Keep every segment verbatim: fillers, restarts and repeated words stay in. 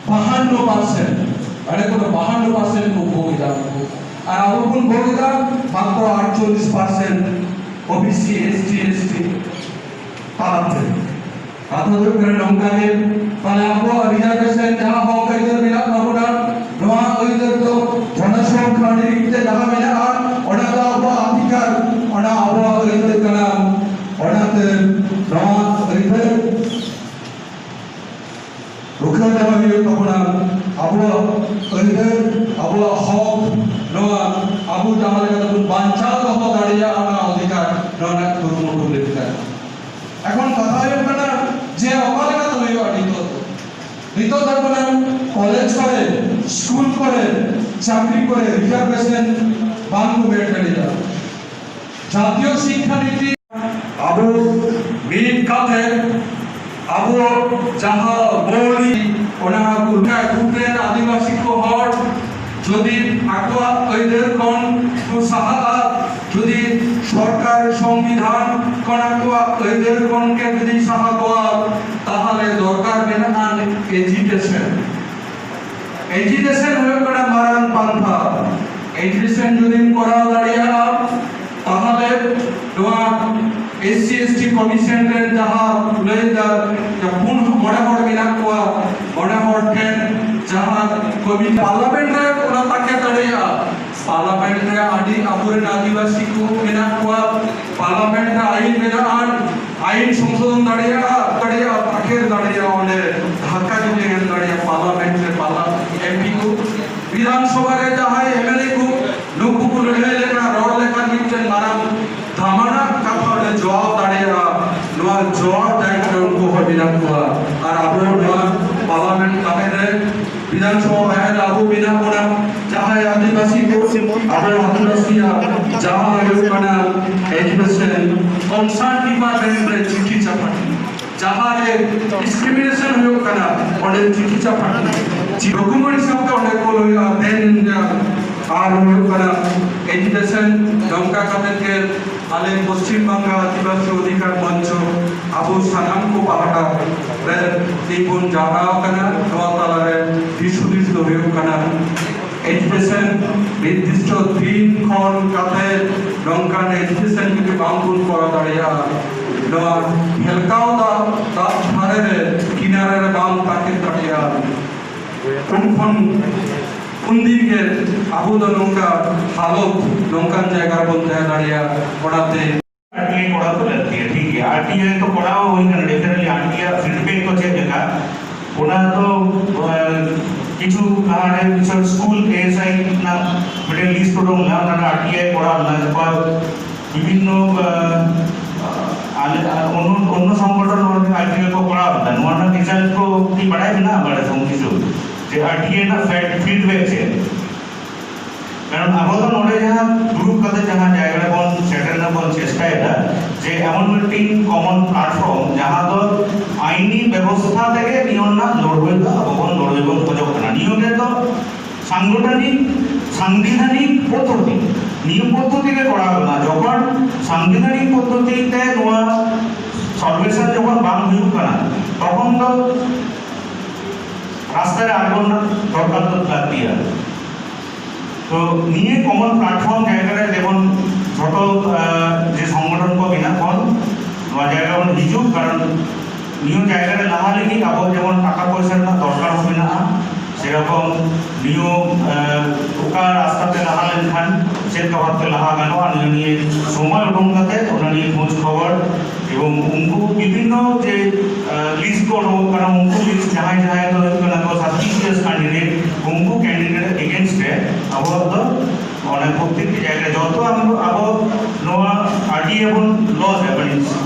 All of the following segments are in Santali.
ᱵᱟᱦᱟᱱᱱᱚ ᱯᱟᱨᱥᱮᱱᱴ, ᱟᱹᱰᱤ ᱠᱚᱫᱚ ᱵᱟᱦᱟᱱᱱᱚ ᱯᱟᱨᱥᱮᱱᱴ ᱠᱚ ᱵᱷᱳᱜᱽ ᱮᱫᱟ ᱩᱱᱠᱩ᱾ ᱟᱨ ᱟᱵᱚ ᱵᱚᱱ ᱵᱷᱳᱜᱽ ᱮᱫᱟ ᱢᱟᱛᱨᱚ ᱟᱴᱪᱚᱞᱞᱤᱥ ᱯᱟᱨᱥᱮᱱᱴ, ᱳᱵᱤᱥᱤ, ᱮᱥᱴᱤ, ᱮᱥᱴᱤ ᱛᱟᱞᱟᱛᱮ᱾ ᱠᱟᱛᱷᱟ ᱫᱚ ᱦᱩᱭᱩᱜ ᱠᱟᱱᱟ ᱱᱚᱝᱠᱟ ᱜᱮ, ᱛᱟᱦᱞᱮ ᱟᱵᱚᱣᱟᱜ ᱨᱤᱡᱟᱨᱵᱷᱮᱥᱚᱱ ᱡᱟᱦᱟᱸ ᱦᱚᱠ ᱟᱹᱭᱫᱟᱹᱨ ᱢᱮᱱᱟᱜ ᱛᱟᱵᱚᱱᱟ, ᱱᱚᱣᱟ ᱟᱹᱭᱫᱟᱹᱨ ᱫᱚ ᱡᱚᱱᱚᱥᱚᱝᱠᱷᱟ ᱟᱹᱰᱤ ᱨᱤᱠᱛᱮ ᱡᱟᱦᱟᱸ ᱢᱮᱱᱟᱜᱼᱟ, ᱚᱱᱟ ᱫᱚ ᱟᱵᱚᱣᱟᱜ ᱚᱫᱷᱤᱠᱟᱨ, ᱚᱱᱟ ᱟᱵᱚᱣᱟᱜ ᱟᱹᱭᱫᱟᱹᱨ ᱠᱟᱱᱟ᱾ ᱚᱱᱟᱛᱮ ᱱᱚᱣᱟ ᱟᱹᱭᱫᱟᱹᱨ ᱨᱩᱠᱷᱤᱭᱟᱹ ᱫᱚᱦᱚ ᱦᱩᱭᱩᱜ ᱛᱟᱵᱚᱱᱟ᱾ ᱟᱵᱚᱣᱟᱜ ᱟᱹᱭᱫᱟᱹᱨ, ᱟᱵᱚᱣᱟᱜ ᱦᱚᱠ, ᱱᱚᱣᱟ ᱟᱵᱚ ᱡᱟᱦᱟᱸ ᱞᱮᱠᱟ ᱛᱮᱵᱚᱱ ᱵᱟᱧᱪᱟᱣ ᱫᱚᱦᱚ ᱫᱟᱲᱮᱭᱟᱜᱼᱟ, ᱚᱱᱟ ᱚᱫᱷᱤᱠᱟᱨ, ᱱᱚᱣᱟ ᱨᱮᱱᱟᱜ ᱠᱩᱨᱩᱢᱩᱴᱩ ᱞᱮᱠᱟ᱾ ᱮᱠᱷᱚᱱ ᱠᱟᱛᱷᱟ ᱦᱩᱭᱩᱜ ᱠᱟᱱᱟ ᱡᱮ ᱚᱠᱟ ᱞᱮᱠᱟᱛᱮ ᱦᱩᱭᱩᱜᱼᱟ ᱱᱤᱛᱚᱜ ᱫᱚ? ᱱᱤᱛᱚᱜ ᱫᱚ ᱢᱟᱱᱮ ᱠᱚᱞᱮᱡᱽ ᱠᱚᱨᱮ, ᱥᱠᱩᱞ ᱠᱚᱨᱮ, ᱪᱟᱹᱠᱨᱤ ᱠᱚᱨᱮ ᱨᱤᱡᱟᱨᱵᱷᱮᱥᱚᱱ ᱵᱟᱝ ᱠᱚ ᱵᱮᱨ ᱫᱟᱲᱮᱭᱟᱜᱼᱟ᱾ ᱡᱟᱛᱤᱭᱚ ᱥᱤᱠᱠᱷᱟ ᱱᱤᱛᱤ ᱟᱵᱚ ᱢᱤᱫ ᱠᱟᱛᱮ ᱟᱵᱚ ᱡᱟᱦᱟᱸ ᱢᱳᱣᱞᱤ ᱚᱱᱟ ᱠᱚ ᱜᱩᱴ ᱨᱮᱱ ᱟᱹᱫᱤᱵᱟᱹᱥᱤ ᱠᱚ ᱦᱚᱲ ᱡᱩᱫᱤ ᱟᱠᱚᱣᱟᱜ ᱟᱹᱭᱫᱟᱹᱨ ᱠᱷᱚᱱ ᱠᱚ ᱥᱟᱦᱟᱜᱼᱟ, ᱡᱩᱫᱤ ᱥᱚᱨᱠᱟᱨ ᱥᱚᱝᱵᱤᱫᱷᱟᱱ ᱠᱷᱚᱱ ᱟᱠᱚᱣᱟᱜ ᱟᱹᱭᱫᱟᱹᱨ ᱠᱷᱚᱱ ᱜᱮ ᱡᱩᱫᱤ ᱥᱟᱦᱟ ᱠᱚᱣᱟ, ᱛᱟᱦᱚᱞᱮ ᱫᱚᱨᱠᱟᱨ ᱢᱮᱱᱟᱜᱼᱟ ᱮᱡᱤᱴᱮᱥᱚᱱ᱾ ᱮᱡᱤᱴᱮᱥᱚᱱ ᱦᱩᱭᱩᱜ ᱠᱟᱱᱟ ᱢᱟᱨᱟᱝ ᱯᱟᱱᱛᱷᱟ᱾ ᱮᱡᱤᱴᱮᱥᱚᱱ ᱡᱩᱫᱤᱢ ᱠᱚᱨᱟᱣ ᱫᱟᱲᱮᱭᱟᱜᱼᱟ, ᱛᱟᱦᱚᱞᱮ ᱱᱚᱣᱟ S C S T commission ᱨᱮᱱ ᱡᱟᱦᱟᱸ ᱞᱟᱹᱭ ᱫᱟ, ᱡᱮ ᱯᱩᱱ ᱢᱚᱬᱮ ᱦᱚᱲ ᱢᱮᱱᱟᱜ ᱠᱚᱣᱟ, ᱢᱚᱬᱮ ᱦᱚᱲ ᱴᱷᱮᱱ ᱡᱟᱦᱟᱸ ᱠᱚᱢᱤᱴᱤ ᱯᱟᱨᱞᱟᱢᱮᱱᱴ ᱨᱮ ᱚᱱᱟ ᱛᱟᱠᱮ ᱫᱟᱲᱮᱭᱟᱜᱼᱟ᱾ ᱯᱟᱨᱞᱟᱢᱮᱱᱴ ᱨᱮ ᱟᱹᱰᱤ ᱟᱵᱚᱨᱮᱱ ᱟᱹᱫᱤᱵᱟᱹᱥᱤ ᱠᱚ ᱢᱮᱱᱟᱜ ᱠᱚᱣᱟ, ᱯᱟᱨᱞᱟᱢᱮᱱᱴ ᱨᱮ ᱟᱹᱭᱤᱱ ᱢᱮᱱᱟᱜᱼᱟ, ᱟᱹᱭᱤᱱ ᱥᱚᱝᱥᱳᱫᱷᱚᱱ ᱫᱟᱲᱮᱭᱟᱜᱼᱟ, ᱫᱟᱲᱮᱭᱟᱜᱼᱟ, ᱛᱟᱠᱮᱨ ᱫᱟᱲᱮᱭᱟᱜᱼᱟ, ᱚᱸᱰᱮ ᱫᱷᱟᱠᱟ ᱡᱩᱫᱤ ᱮᱢ ᱫᱟᱲᱮᱭᱟᱜᱼᱟ ᱯᱟᱨᱞᱟᱢᱮᱱᱴ ᱨᱮ, ᱯᱟᱨᱞᱟ-, ᱮᱢ ᱯᱤ ᱠᱚ, ᱵᱤᱫᱷᱟᱱ ᱥᱚᱵᱷᱟ ᱨᱮ ᱡᱟᱦᱟᱸᱭ ᱮᱢ ᱮᱞ ᱮ ᱠᱚ, ᱱᱩᱠᱩ ᱠᱚ ᱞᱟᱹᱲᱦᱟᱹᱭ ᱞᱮᱠᱷᱟᱱ, ᱨᱚᱲ ᱞᱮᱠᱷᱟᱱ ᱢᱤᱫᱴᱮᱱ ᱢᱟᱨᱟᱝ ᱫᱟᱢᱟᱱᱟᱜ ᱠᱟᱛᱷᱟ ᱚᱸᱰᱮ ᱡᱚᱣᱟᱣ ᱫᱟᱲᱮᱭᱟᱜᱼᱟ᱾ ᱱᱚᱣᱟ ᱡᱚᱣᱟᱣ ᱫᱟᱭᱤᱛᱛᱚ ᱨᱮ ᱩᱱᱠᱩ ᱦᱚᱸ ᱢᱮᱱᱟᱜ ᱠᱚᱣᱟ᱾ ᱟᱨ ᱟᱵᱚ ᱱᱚᱣᱟ ᱯᱟᱨᱞᱟᱢᱮᱱᱴ ᱵᱟᱦᱮᱨ ᱨᱮ, ᱵᱤᱫᱷᱟᱱ ᱥᱚᱵᱷᱟ ᱵᱟᱦᱮᱨ ᱨᱮ ᱟᱵᱚ ᱢᱮᱱᱟᱜ ᱵᱚᱱᱟ, ᱡᱟᱦᱟᱸᱭ ᱟᱹᱫᱤᱵᱟᱹᱥᱤ ᱠᱚ, ᱟᱵᱚ ᱟᱹᱫᱤᱵᱟᱹᱥᱤᱭᱟᱜ ᱡᱟᱦᱟᱸ ᱦᱩᱭᱩᱜ ᱠᱟᱱᱟ ᱮᱡᱩᱠᱮᱥᱚᱱ ᱠᱚᱱᱥᱟᱨᱱ ᱰᱤᱯᱟᱨᱴᱢᱮᱱᱴ ᱨᱮ ᱪᱤᱴᱷᱤ ᱪᱟᱯᱟᱴ, ᱡᱟᱦᱟᱸ ᱨᱮ ᱰᱤᱥᱠᱨᱤᱢᱤᱱᱮᱥᱚᱱ ᱦᱩᱭᱩᱜ ᱠᱟᱱᱟ, ᱚᱸᱰᱮ ᱪᱤᱴᱷᱤ ᱪᱟᱯᱟᱴ, ᱰᱚᱠᱩᱢᱮᱱᱴ ᱦᱤᱥᱟᱵ ᱛᱮ ᱚᱸᱰᱮ ᱠᱚᱞ ᱦᱩᱭᱩᱜᱼᱟ᱾ ᱫᱮᱱ ᱟᱨ ᱦᱩᱭᱩᱜ ᱠᱟᱱᱟ ᱮᱡᱩᱠᱮᱥᱚᱱ᱾ ᱱᱚᱝᱠᱟ ᱠᱟᱛᱮ ᱜᱮ ᱟᱞᱮ ᱯᱚᱥᱪᱤᱢ ᱵᱟᱝᱜᱟᱞ ᱟᱹᱫᱤᱵᱟᱹᱥᱤ ᱚᱫᱷᱤᱠᱟᱨ ᱢᱚᱧᱪᱚ ᱟᱵᱚ ᱥᱟᱱᱟᱢ ᱠᱚ ᱯᱟᱦᱴᱟ ᱨᱮ ᱛᱤᱸᱜᱩᱱ ᱡᱟᱣᱨᱟ ᱟᱠᱟᱱᱟ᱾ ᱱᱚᱣᱟ ᱛᱟᱞᱟᱨᱮ ᱦᱩᱭᱩᱜ ᱠᱟᱱᱟ᱾ ᱮᱡᱩᱠᱮᱥᱚᱱ ᱱᱤᱨᱫᱤᱥᱴᱚ ᱫᱤᱱ ᱠᱷᱚᱱ ᱠᱟᱛᱮ ᱱᱚᱝᱠᱟᱱ ᱮᱡᱩᱠᱮᱥᱚᱱ ᱡᱩᱫᱤ ᱵᱟᱝ ᱵᱚᱱ ᱠᱚᱨᱟᱣ ᱫᱟᱲᱮᱭᱟᱜᱼᱟ, ᱱᱚᱣᱟ ᱦᱮᱞᱠᱟᱣ ᱫᱟᱜ, ᱫᱟᱜ ᱫᱷᱟᱨᱮ ᱨᱮ, ᱠᱤᱱᱟᱨᱮ ᱨᱮ ᱵᱟᱝ ᱛᱟᱠᱮᱛ ᱫᱟᱲᱮᱭᱟᱜᱼᱟ᱾ ᱩᱱ ᱠᱷᱚᱱ ᱩᱱᱫᱤᱱ ᱜᱮ ᱟᱵᱚ ᱫᱚ ᱱᱚᱝᱠᱟ ᱦᱟᱞᱚᱛ, ᱱᱚᱝᱠᱟᱱ ᱡᱟᱭᱜᱟ ᱨᱮᱵᱚᱱ ᱛᱟᱦᱮᱸ ᱫᱟᱲᱮᱭᱟᱜᱼᱟ᱾ ᱚᱱᱟᱛᱮ ᱟᱨ ᱴᱤ ᱟᱭ ᱠᱚᱨᱟᱣ ᱫᱚ ᱞᱟᱹᱠᱛᱤᱭᱟ, ᱴᱷᱤᱠ ᱜᱮᱭᱟ᱾ ᱟᱨ ᱴᱤ ᱟᱭ ᱛᱚ ᱠᱚᱨᱟᱣ ᱦᱩᱭ ᱠᱟᱱᱟ, definitely R T I feedback ᱠᱚ ᱪᱮᱫ ᱞᱮᱠᱟ, ᱚᱱᱟ ᱫᱚ, ᱟᱸ, ᱠᱤᱪᱷᱩ ᱞᱟᱦᱟᱨᱮ ᱢᱤᱫᱴᱮᱱ ᱥᱠᱩᱞ ᱮ ᱮᱥ ᱟᱭ ᱨᱮᱱᱟᱜ ᱢᱤᱫᱴᱮᱱ ᱞᱤᱥᱴ ᱩᱰᱩᱝ ᱞᱮᱱᱟ, ᱚᱱᱟ ᱨᱮ ᱟᱨ ᱴᱤ ᱟᱭ ᱠᱚᱨᱟᱣ ᱞᱮᱱᱟ, ᱛᱟᱨᱯᱚᱨ ᱵᱤᱵᱷᱤᱱᱱᱚ, ᱟᱸ, ᱟᱞᱮ, ᱟᱨ ᱚᱱᱱᱚ, ᱚᱱᱱᱚ ᱥᱚᱝᱜᱚᱴᱷᱚᱱ ᱱᱚᱣᱟ ᱨᱮ ᱟᱨ ᱴᱤ ᱟᱭ ᱠᱚ ᱠᱚᱨᱟᱣ ᱞᱮᱫᱟ, ᱱᱚᱣᱟ ᱨᱮᱱᱟᱜ ᱨᱮᱡᱟᱞᱴ ᱠᱚ ᱠᱤ ᱵᱟᱲᱟᱭ ᱢᱮᱱᱟᱜᱼᱟ? ᱵᱟᱲᱟᱭ ᱥᱚᱢᱚᱭ ᱠᱤᱪᱷᱩ ᱡᱮ ᱟᱨ ᱴᱤ ᱟᱭ ᱨᱮᱱᱟᱜ ᱯᱷᱤᱰᱵᱮᱠ ᱪᱮᱫ? ᱠᱟᱨᱚᱱ ᱟᱵᱚ ᱫᱚ ᱱᱚᱰᱮ ᱡᱟᱦᱟᱸ ᱫᱩᱲᱩᱵ ᱠᱟᱛᱮ ᱡᱟᱦᱟᱸ ᱡᱟᱭᱜᱟ ᱨᱮᱵᱚᱱ ᱥᱮᱴᱮᱨ ᱨᱮᱱᱟᱜ ᱵᱚᱱ ᱪᱮᱥᱴᱟᱭᱮᱫᱟ, ᱡᱮ ᱮᱢᱚᱱ ᱢᱤᱫᱴᱤᱱ ᱠᱚᱢᱚᱱ ᱯᱞᱟᱴᱯᱷᱚᱨᱢ ᱡᱟᱦᱟᱸ ᱫᱚ ᱟᱭᱤᱱᱤ ᱵᱮᱵᱚᱥᱛᱷᱟ ᱛᱮᱜᱮ ᱱᱤᱭᱟᱹ ᱨᱮᱱᱟᱜ ᱞᱟᱹᱲᱦᱟᱹᱭ ᱫᱚ ᱟᱵᱚ ᱵᱚᱱ ᱞᱟᱹᱲᱦᱟᱹᱭ ᱵᱚᱱ ᱠᱷᱚᱡᱚᱜ ᱠᱟᱱᱟ᱾ ᱱᱤᱭᱟᱹ ᱨᱮᱫᱚ ᱥᱟᱝᱜᱚᱴᱷᱚᱱᱤᱠ, ᱥᱟᱝᱵᱤᱫᱷᱟᱱᱤᱠ ᱯᱚᱫᱽᱫᱷᱚᱛᱤ, ᱱᱤᱭᱚᱢ ᱯᱚᱫᱽᱫᱷᱚᱛᱤ ᱜᱮ ᱠᱚᱨᱟᱣ ᱠᱟᱱᱟ᱾ ᱡᱚᱠᱷᱚᱱ ᱥᱟᱝᱵᱤᱫᱷᱟᱱᱤᱠ ᱯᱚᱫᱽᱫᱷᱚᱛᱤ ᱛᱮ ᱱᱚᱣᱟ ᱥᱚᱞᱵᱷᱮᱥᱚᱱ ᱡᱚᱠᱷᱚᱱ ᱵᱟᱝ ᱦᱩᱭᱩᱜ ᱠᱟᱱᱟ, ᱛᱚᱠᱷᱚᱱ ᱫᱚ ᱨᱟᱥᱛᱟ ᱨᱮ ᱟᱬᱜᱚ ᱨᱮᱱᱟᱜ ᱫᱚᱨᱠᱟᱨ ᱫᱚ ᱞᱟᱹᱠᱛᱤᱭᱟ᱾ ᱛᱚ ᱱᱤᱭᱟᱹ ᱠᱚᱢᱚᱱ ᱯᱞᱟᱴᱯᱷᱚᱨᱢ ᱡᱟᱭᱜᱟ ᱨᱮ ᱡᱮᱢᱚᱱ ᱡᱷᱚᱛᱚ, ᱟᱸ, ᱡᱮ ᱥᱚᱝᱜᱚᱴᱷᱚᱱ ᱠᱚ ᱢᱮᱱᱟᱜ ᱵᱚᱱ ᱱᱚᱣᱟ ᱡᱟᱭᱜᱟ ᱵᱚᱱ ᱦᱤᱡᱩᱜ, ᱠᱟᱨᱚᱱ ᱱᱤᱭᱟᱹ ᱡᱟᱭᱜᱟ ᱨᱮ ᱞᱟᱦᱟ ᱞᱟᱹᱜᱤᱫ ᱟᱵᱚ ᱡᱮᱢᱚᱱ ᱴᱟᱠᱟ ᱯᱚᱭᱥᱟ ᱨᱮᱱᱟᱜ ᱫᱚᱨᱠᱟᱨ ᱦᱚᱸ ᱢᱮᱱᱟᱜᱼᱟ, ᱥᱮᱨᱚᱠᱚᱢ ᱱᱤᱭᱟᱹ, ᱟᱸ, ᱚᱠᱟ ᱨᱟᱥᱛᱟ ᱛᱮ ᱞᱟᱦᱟ ᱞᱮᱱᱠᱷᱟᱱ ᱪᱮᱫ ᱞᱮᱠᱟ ᱵᱷᱟᱵᱛᱮ ᱞᱟᱦᱟ ᱜᱟᱱᱚᱜᱼᱟ, ᱱᱤᱭᱟᱹ ᱱᱤᱭᱮ ᱥᱚᱢᱚᱭ ᱩᱰᱩᱝ ᱠᱟᱛᱮ ᱚᱱᱟ ᱱᱤᱭᱮ ᱠᱷᱳᱡᱽ ᱠᱷᱚᱵᱚᱨ ᱮᱵᱚᱝ ᱩᱱᱠᱩ ᱵᱤᱵᱷᱤᱱᱱᱚ ᱡᱮ, ᱟᱸ, ᱞᱤᱥᱴ ᱠᱚ ᱩᱰᱩᱠᱚᱜ ᱠᱟᱱᱟ, ᱩᱱᱠᱩ ᱞᱤᱥᱴ ᱡᱟᱦᱟᱸᱭ ᱡᱟᱦᱟᱸᱭ ᱫᱚ ᱦᱩᱭᱩᱜ ᱠᱟᱱᱟ ᱠᱚ ᱥᱟᱥᱯᱤᱥᱤᱭᱟᱥ ᱠᱮᱱᱰᱤᱰᱮᱴ, ᱩᱱᱠᱩ ᱠᱮᱱᱰᱤᱰᱮᱴ ᱮᱜᱮᱱᱥᱴ ᱨᱮ ᱟᱵᱚᱣᱟᱜ ᱫᱚ ᱚᱱᱮ ᱯᱨᱚᱛᱮᱠᱴᱤ ᱡᱟᱭᱜᱟ ᱨᱮ ᱡᱚᱛᱚ ᱟᱵᱚ, ᱟᱵᱚ ᱱᱚᱣᱟ ᱟᱨ ᱴᱤ ᱟᱭ ᱵᱚᱱ ᱞᱚᱡᱟ, ᱢᱟᱱᱮ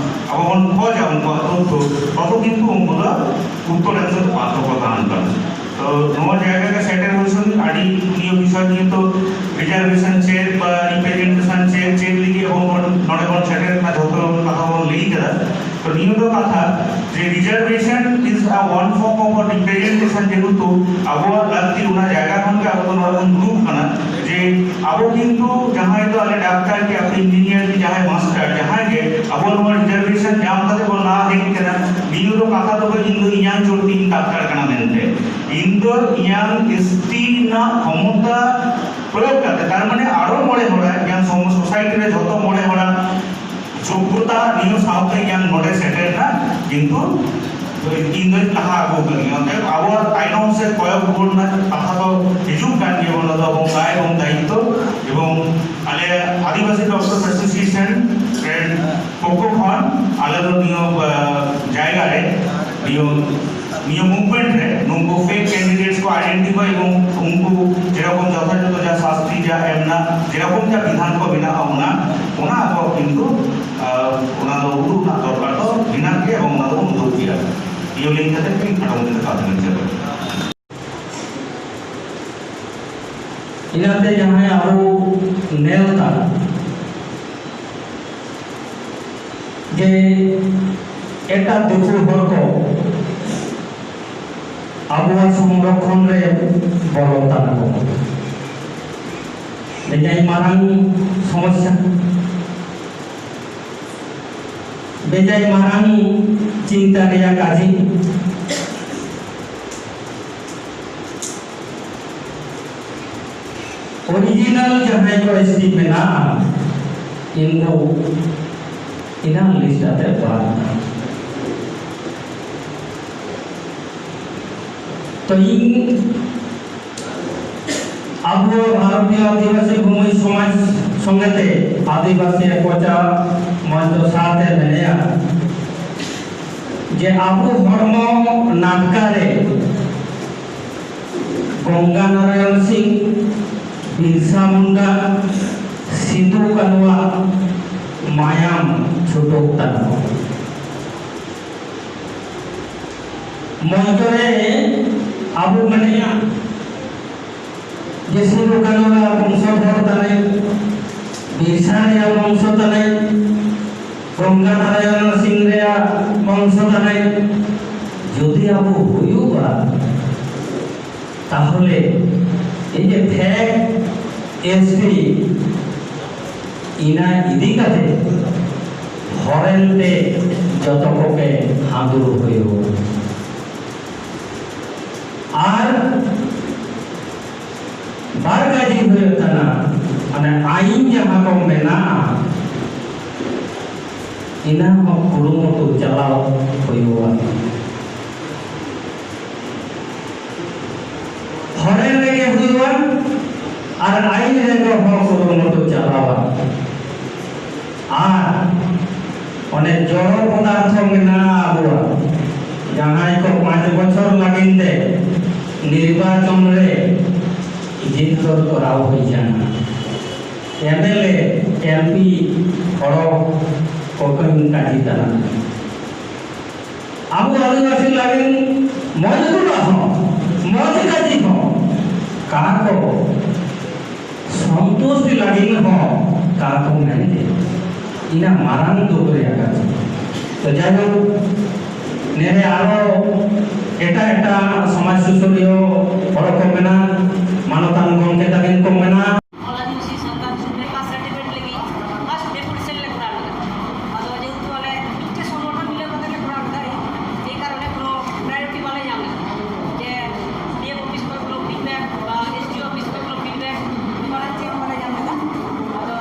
ᱟᱵᱚ ᱵᱚᱱ ᱠᱷᱚᱡᱟ ᱩᱱᱠᱩᱣᱟᱜ ᱛᱚᱛᱛᱷᱚ, ᱛᱚᱛᱚ ᱠᱤᱱᱛᱩ ᱩᱱᱠᱩ ᱫᱚ ᱩᱛᱛᱚᱨ ᱮᱢ ᱛᱮᱫᱚ ᱵᱟᱫᱽᱫᱷᱚ ᱠᱚ ᱛᱟᱦᱮᱱ ᱠᱟᱱᱟ᱾ ᱛᱚ ᱱᱚᱣᱟ ᱡᱟᱭᱜᱟ ᱨᱮ ᱥᱮᱴᱮᱨ ᱦᱩᱭ ᱥᱩᱢᱟᱹᱭ ᱟᱹᱰᱤ ᱱᱤᱭᱟᱹ ᱵᱤᱥᱚᱭ ᱱᱤᱭᱮ ᱛᱚ ᱨᱤᱡᱟᱨᱵᱷᱮᱥᱚᱱ ᱪᱮᱫ ᱵᱟ ᱨᱤᱯᱨᱮᱡᱮᱱᱴᱮᱥᱚᱱ ᱪᱮᱫ, ᱪᱮᱫ ᱞᱟᱹᱜᱤᱫ ᱟᱵᱚ ᱵᱚᱱ ᱱᱚᱰᱮ ᱵᱚᱱ ᱥᱮᱴᱮᱨ ᱠᱟᱱᱟ, ᱡᱷᱚᱛᱚ ᱠᱟᱛᱷᱟ ᱵᱚᱱ ᱞᱟᱹᱭ ᱠᱮᱫᱟ᱾ ᱛᱚ ᱱᱤᱭᱟᱹ ᱫᱚ ᱠᱟᱛᱷᱟ ᱡᱮ reservation is a one form of a representation, ᱡᱮᱦᱮᱛᱩ ᱟᱵᱚᱣᱟᱜ ᱞᱟᱹᱠᱛᱤ ᱚᱱᱟ ᱡᱟᱭᱜᱟ ᱠᱷᱚᱱ ᱜᱮ ᱟᱵᱚ ᱫᱚ ᱱᱚᱰᱮ ᱵᱚᱱ ᱫᱩᱲᱩᱵ ᱠᱟᱱᱟ, ᱡᱮ ᱟᱵᱚ ᱠᱤᱱᱛᱩ ᱡᱟᱦᱟᱸᱭ ᱫᱚ ᱟᱞᱮ ᱰᱟᱠᱛᱟᱨ ᱠᱤ ᱟᱯᱮ ᱤᱧᱡᱤᱱᱤᱭᱟᱨ ᱠᱤ ᱡᱟᱦᱟᱸᱭ ᱢᱟᱥᱴᱟᱨ ᱡᱟᱦᱟᱸᱭ ᱜᱮ ᱟᱵᱚ ᱱᱚᱣᱟ ᱨᱤᱡᱟᱨᱵᱷᱮᱥᱚᱱ ᱧᱟᱢ ᱠᱟᱛᱮ ᱵᱚᱱ ᱞᱟᱦᱟ ᱦᱮᱡ ᱠᱟᱱᱟ, ᱱᱤᱭᱟᱹ ᱫᱚ ᱠᱟᱛᱷᱟ ᱫᱚ ᱤᱧ ᱫᱚ ᱤᱧᱟᱝ ᱪᱚᱞᱛᱤ ᱤᱧ ᱰᱟᱠᱛᱟᱨ ᱠᱟᱱᱟ ᱢᱮᱱᱛᱮ᱾ ᱤᱧ ᱫᱚ ᱤᱧᱟᱹᱝ ᱮᱥ ᱴᱤ ᱨᱮᱱᱟᱜ ᱠᱷᱚᱢᱚᱛᱟ ᱯᱨᱚᱭᱳᱜ ᱠᱟᱛᱮ, ᱛᱟᱨ ᱢᱟᱱᱮ ᱟᱨᱚ ᱢᱚᱬᱮ ᱦᱚᱲᱟᱜ, ᱤᱧᱟᱹᱝ ᱥᱚᱢ-, ᱥᱳᱥᱟᱭᱴᱤ ᱨᱮ ᱡᱷᱚᱛᱚ ᱢᱚᱬᱮ ᱦᱚᱲᱟᱜ ᱡᱳᱜᱽᱜᱚᱛᱟ ᱱᱤᱭᱟᱹ ᱥᱟᱶᱛᱮ ᱤᱧᱟᱹᱝ ᱱᱚᱰᱮ ᱥᱮᱴᱮᱨ ᱨᱮᱱᱟᱜ ᱠᱤᱱᱛᱩ ᱤᱧ ᱫᱚᱧ ᱞᱟᱦᱟ ᱟᱹᱜᱩ ᱟᱠᱟᱫᱤᱧᱟ᱾ ᱚᱛᱚᱮᱵ ᱟᱵᱚᱣᱟᱜ ᱛᱟᱭᱱᱚᱢ ᱥᱮᱫ ᱠᱚᱭᱚᱜ ᱨᱩᱣᱟᱹᱲ ᱨᱮᱱᱟᱜ ᱠᱟᱛᱷᱟ ᱫᱚ ᱦᱤᱡᱩᱜ ᱠᱟᱱ ᱜᱮᱭᱟ, ᱚᱱᱟ ᱫᱚ ᱟᱵᱚ ᱫᱟᱭ ᱮᱵᱚᱝ ᱫᱟᱭᱤᱛᱛᱚ᱾ ᱮᱵᱚᱝ ᱟᱞᱮ ᱟᱹᱫᱤᱵᱟᱹᱥᱤ ᱰᱚᱠᱴᱚᱨ ᱮᱥᱳᱥᱤᱭᱮᱥᱚᱱ ᱨᱮᱱ ᱯᱚᱠᱠᱷᱚ ᱠᱷᱚᱱ ᱟᱞᱮ ᱫᱚ ᱱᱤᱭᱟᱹ, ᱟ, ᱡᱟᱭᱜᱟ ᱨᱮ ᱱᱤᱭᱟᱹ, ᱱᱤᱭᱟᱹ movement ᱨᱮ ᱱᱩᱠᱩ fake candidates ᱠᱚ identify ᱮᱵᱚᱝ ᱩᱱᱠᱩ ᱡᱮᱨᱚᱠᱚᱢ ᱡᱚᱛᱷᱟᱡᱚᱛᱷᱚ ᱡᱟ ᱥᱟᱥᱛᱤ ᱡᱟ ᱮᱢ ᱨᱮᱱᱟᱜ ᱡᱮᱨᱚᱠᱚᱢ ᱡᱟ ᱵᱤᱫᱷᱟᱱ ᱠᱚ ᱢᱮᱱᱟᱜᱼᱟ, ᱚᱱᱟ, ᱚᱱᱟ ᱟᱵᱚ ᱠᱤᱱᱛᱩ, ᱟ, ᱚᱱᱟ ᱫᱚ ᱩᱫᱩᱜ ᱨᱮᱱᱟᱜ ᱫᱚᱨᱠᱟᱨ ᱫᱚ ᱢᱮᱱᱟᱜ ᱜᱮᱭᱟ ᱮᱵᱚᱝ ᱚᱱᱟ ᱫᱚᱵᱚᱱ ᱩᱫᱩᱜ ᱜᱮᱭᱟ᱾ ᱱᱤᱭᱟᱹ ᱞᱟᱹᱭ ᱠᱟᱛᱮ ᱜᱮ ᱠᱷᱟᱴᱚ ᱢᱚᱫᱽᱫᱷᱮ ᱛᱮ ᱠᱟᱛᱷᱟ ᱞᱤᱧ ᱪᱟᱵᱟᱭᱟ᱾ ᱤᱱᱟᱹᱛᱮ ᱡᱟᱦᱟᱸᱭ ᱟᱵᱚ ᱱᱮᱣᱛᱟ ᱡᱮ ᱮᱴᱟᱜ ᱫᱤᱠᱩ ᱦᱚᱲ ᱠᱚ ᱟᱵᱚᱣᱟᱜ ᱥᱚᱝᱨᱚᱠᱷᱚᱱ ᱨᱮ ᱵᱚᱞᱚ ᱛᱟᱦᱮᱸ ᱠᱚ, ᱵᱮᱡᱟᱭ ᱢᱟᱨᱟᱝ ᱥᱚᱢᱚᱥᱥᱟ, ᱵᱮᱡᱟᱭ ᱢᱟᱨᱟᱝ ᱪᱤᱱᱛᱟ ᱨᱮᱭᱟᱜ ᱠᱟᱡᱮ᱾ ᱚᱨᱤᱡᱤᱱᱟᱞ ᱡᱟᱦᱟᱸᱭ ᱠᱚ ᱮᱥ ᱴᱤ ᱢᱮᱱᱟᱜᱼᱟ, ᱤᱱᱠᱩ ᱤᱱᱟᱨ ᱞᱤᱥᱴ ᱟᱛᱮ ᱵᱟᱝ᱾ ᱛᱚ ᱤᱧ ᱟᱵᱚ ᱵᱷᱟᱨᱚᱛᱤᱭᱚ ᱟᱹᱫᱤᱵᱟᱹᱥᱤ ᱵᱷᱩᱢᱤ ᱥᱚᱢᱟᱡᱽ ᱥᱚᱸᱜᱮ ᱛᱮ ᱟᱹᱫᱤᱵᱟᱹᱥᱤ ᱮᱠᱚᱪᱟ ᱢᱚᱧᱪᱚ ᱥᱟᱶᱛᱮ ᱢᱮᱱᱟᱭᱟ ᱡᱮ ᱟᱵᱚ ᱦᱚᱲᱢᱚ ᱱᱟᱴᱠᱟ ᱨᱮ ᱜᱚᱝᱜᱟ ᱱᱟᱨᱟᱭᱚᱱ ᱥᱤᱝ, ᱵᱤᱨᱥᱟ ᱢᱩᱱᱰᱟ, ᱥᱤᱫᱩ ᱠᱟᱹᱱᱩᱣᱟᱜ ᱢᱟᱭᱟᱢ ᱪᱷᱩᱴᱩᱠ ᱛᱟᱠᱚ᱾ ᱢᱚᱧᱪᱚ ᱨᱮ ᱟᱵᱚ ᱢᱮᱱᱮᱜᱼᱟ ᱡᱮ ᱥᱤᱫᱩ ᱠᱟᱹᱱᱩ ᱨᱮᱭᱟᱜ ᱵᱚᱝᱥᱚᱫᱷᱚᱨ ᱠᱟᱱᱟᱭ, ᱵᱤᱨᱥᱟ ᱨᱮᱭᱟᱜ ᱵᱚᱝᱥᱚ ᱠᱟᱱᱟᱭ, ᱜᱚᱝᱜᱟ ᱱᱟᱨᱟᱭᱚᱱ ᱥᱤᱝ ᱨᱮᱭᱟᱜ ᱵᱚᱝᱥᱚ ᱠᱟᱱᱟᱭ᱾ ᱡᱩᱫᱤ ᱟᱵᱚ ᱦᱩᱭᱩᱜᱼᱟ, ᱛᱟᱦᱚᱞᱮ ᱤᱧ ᱡᱮ fake S T ᱤᱱᱟ ᱤᱫᱤ ᱠᱟᱛᱮ ᱦᱚᱨᱮᱱ ᱛᱮ ᱡᱚᱛᱚ ᱠᱚᱜᱮ ᱦᱟᱸᱫᱩᱲ ᱦᱩᱭᱩᱜ᱾ ᱟᱨ ᱵᱟᱨ ᱠᱟᱹᱡᱤ ᱦᱩᱭᱩᱜ ᱠᱟᱱᱟ, ᱢᱟᱱᱮ ᱟᱹᱭᱤᱱ ᱡᱟᱦᱟᱸ ᱠᱚ ᱢᱮᱱᱟᱜᱼᱟ, ᱤᱱᱟᱹ ᱦᱚᱸ ᱠᱩᱨᱩᱢᱩᱴᱩ ᱪᱟᱞᱟᱣ ᱦᱩᱭᱩᱜᱼᱟ᱾ ᱦᱚᱨᱮ ᱨᱮᱜᱮ ᱦᱩᱭᱩᱜᱼᱟ ᱟᱨ ᱟᱹᱭᱤᱱ ᱨᱮᱜᱮ ᱦᱚᱸ ᱠᱩᱨᱩᱢᱩᱴᱩ ᱪᱟᱞᱟᱣᱟ᱾ ᱟᱨ ᱚᱱᱮ ᱡᱚᱲᱚ ᱯᱚᱫᱟᱨᱛᱷᱚ ᱢᱮᱱᱟᱜᱼᱟ ᱟᱵᱚᱣᱟᱜ, ᱡᱟᱦᱟᱸᱭ ᱠᱚ ᱯᱟᱸᱪ ᱵᱚᱪᱷᱚᱨ ᱞᱟᱹᱜᱤᱫ ᱛᱮ ᱱᱤᱨᱵᱟᱪᱚᱱ ᱨᱮ ᱡᱤᱛᱠᱟᱹᱨ ᱠᱚᱨᱟᱣ ᱦᱩᱭ ᱠᱟᱱᱟ᱾ M L A, M P ᱦᱚᱲ ᱠᱚ ᱠᱟᱹᱢᱤ ᱠᱟᱹᱡᱤ ᱛᱟᱞᱟᱝ᱾ ᱟᱵᱚ ᱟᱹᱫᱤᱵᱟᱹᱥᱤ ᱞᱟᱹᱜᱤᱫ ᱢᱚᱡᱽ ᱫᱩᱲᱟ ᱦᱚᱸ, ᱢᱚᱡᱽ ᱠᱟᱹᱡᱤ ᱦᱚᱸ, ᱠᱟ ᱠᱚ ᱥᱚᱱᱛᱩᱥᱴᱤ ᱞᱟᱹᱜᱤᱫ ᱦᱚᱸ ᱠᱟ ᱠᱚ ᱢᱮᱱᱛᱮ᱾ ᱤᱱᱟᱹ ᱢᱟᱨᱟᱝ ᱫᱩᱠ ᱨᱮᱭᱟᱜ ᱠᱟᱛᱷᱟ᱾ ᱛᱚ ᱡᱟᱭᱦᱳᱠ, ᱱᱮᱰᱮ ᱟᱨᱚ ᱮᱴᱟᱜ ᱮᱴᱟᱜ ᱥᱚᱢᱟᱡᱽ ᱥᱩᱥᱟᱹᱨᱤᱭᱟᱹ ᱦᱚᱲ ᱠᱚ ᱢᱮᱱᱟᱜ, ᱢᱟᱱᱚᱛᱟᱱ ᱜᱚᱢᱠᱮ ᱛᱟᱹᱠᱤᱱ ᱠᱚ ᱢᱮᱱᱟᱜ᱾ ᱚᱞ ᱟᱹᱫᱤᱵᱟᱹᱥᱤ ᱥᱟᱱᱛᱟᱲ ᱥᱩᱨ ᱨᱮ ᱠᱟᱥᱴ ᱥᱟᱨᱴᱤᱯᱷᱤᱠᱮᱴ ᱞᱟᱹᱜᱤᱫ ᱯᱷᱟᱥᱴ ᱰᱮᱯᱩᱴᱮᱥᱚᱱ ᱞᱮ ᱠᱚᱨᱟᱣ ᱞᱮᱫᱟ᱾ ᱟᱫᱚ ᱡᱮᱦᱮᱛᱩ ᱟᱞᱮ ᱢᱤᱫᱴᱮᱱ ᱥᱚᱝᱜᱚᱴᱷᱚᱱ ᱢᱤᱞᱟᱹᱣ ᱠᱟᱛᱮ ᱞᱮ ᱠᱚᱨᱟᱣ ᱞᱮᱫᱟ, ᱮᱭ ᱠᱟᱨᱚᱱᱮ ᱠᱳᱱᱳ ᱯᱨᱟᱭᱳᱨᱤᱴᱤ ᱵᱟᱞᱮ ᱧᱟᱢ ᱞᱮᱫᱟ᱾ ᱡᱮ ᱰᱤ ᱮᱢ ᱚᱯᱷᱤᱥ ᱠᱷᱚᱱ ᱠᱳᱱᱳ ᱯᱷᱤᱰᱵᱮᱠ ᱵᱟ ᱮᱥ ᱰᱤ ᱳ ᱚᱯᱷᱤᱥ ᱠᱷᱚᱱ ᱠᱳᱱᱳ ᱯᱷᱤᱰᱵᱮᱠ, ᱚᱱᱠᱟᱱᱟᱜ ᱪᱮᱫ ᱦᱚᱸ ᱵᱟᱞᱮ ᱧᱟᱢ ᱞᱮᱫᱟ᱾ ᱟᱫᱚ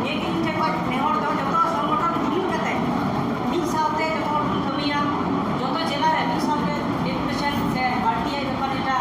ᱱᱤᱭᱟᱹ ᱜᱮ ᱤᱧ ᱴᱷᱮᱱ ᱠᱷᱚᱱ ᱱᱮᱦᱚᱨ ᱫᱚ, ᱡᱚᱛᱚ ᱥᱚᱝᱜᱚᱴᱷᱚᱱ ᱡᱩᱢᱤᱫ ᱠᱟᱛᱮ ᱢᱤᱫ ᱥᱟᱶᱛᱮ ᱡᱚᱛᱚ ᱦᱚᱲ ᱵᱚᱱ ᱠᱟᱹᱢᱤᱭᱟ, ᱡᱚᱛᱚ ᱡᱮᱞᱟ ᱨᱮ ᱢᱤᱫ ᱥᱟᱶᱛᱮ ᱰᱮᱯᱩᱴᱮᱥᱚᱱ ᱥᱮ ᱵᱟᱹᱲᱛᱤ ᱦᱮᱡ ᱫᱚᱨᱠᱟᱨ, ᱡᱮᱴᱟ